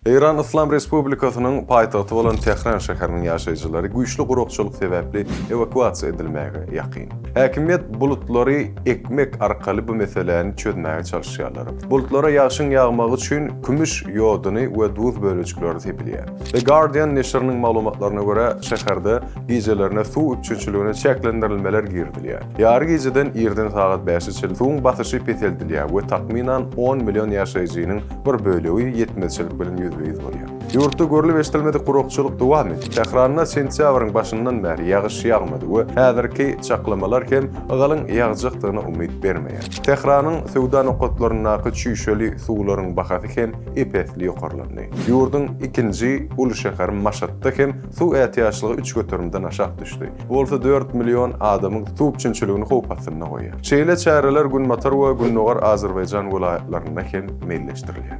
Eýran Yslam Respublikasynyň paýtagty bolan Tähran şäheriniň ýaşaýjylary güýçli gurakçylyk sebäpli ewakuasiýa edilmäge ýakyn. Häkimiýet bulutlary ekmek arkaly bu meseläni çözmäge çalyşýarlar. Bulutlara ýagşyň ýagmagy üçin kümüş ýoduny we duz bölejikleri sepilýär. The Guardian neşiriniň maglumatlaryna görä, şäherde gijelerine suw üpjünçiligine çäklendirilmeler girizilýär. Ýary gijeden irden sagat bäşe çenli suwuň basyşy peseldilýär we takmynan on million ýaşaýjynyň bir bölegi ýetmezçilik bilen ýüzbe-ýüz bolýar. Ýurtda görlüp-eşidilmedik gurakçylyk dowam edýär. Tähranda sentýabryň başyndan bäri ýagyş ýagmady we häzirki çaklamalar hem ygalyň ýagjakdygyna umyt bermeýär. Tähranyň söwda nokatlaryndaky çüýşeli suwlaryň bahasy hem ep-esli ýokarlandy. Ýurduň ikinji uly şäheri Maşatda hem suw ätiýaçlygy üç göterimden aşak düşdi. Bu bolsa dört million adamyň suw üpjünçiligini howp astynda goýýar. Şeýle çäreler Günbatar we Gündogar Azerbaýjan welaýatlarynda hem meýilleşdirilýär.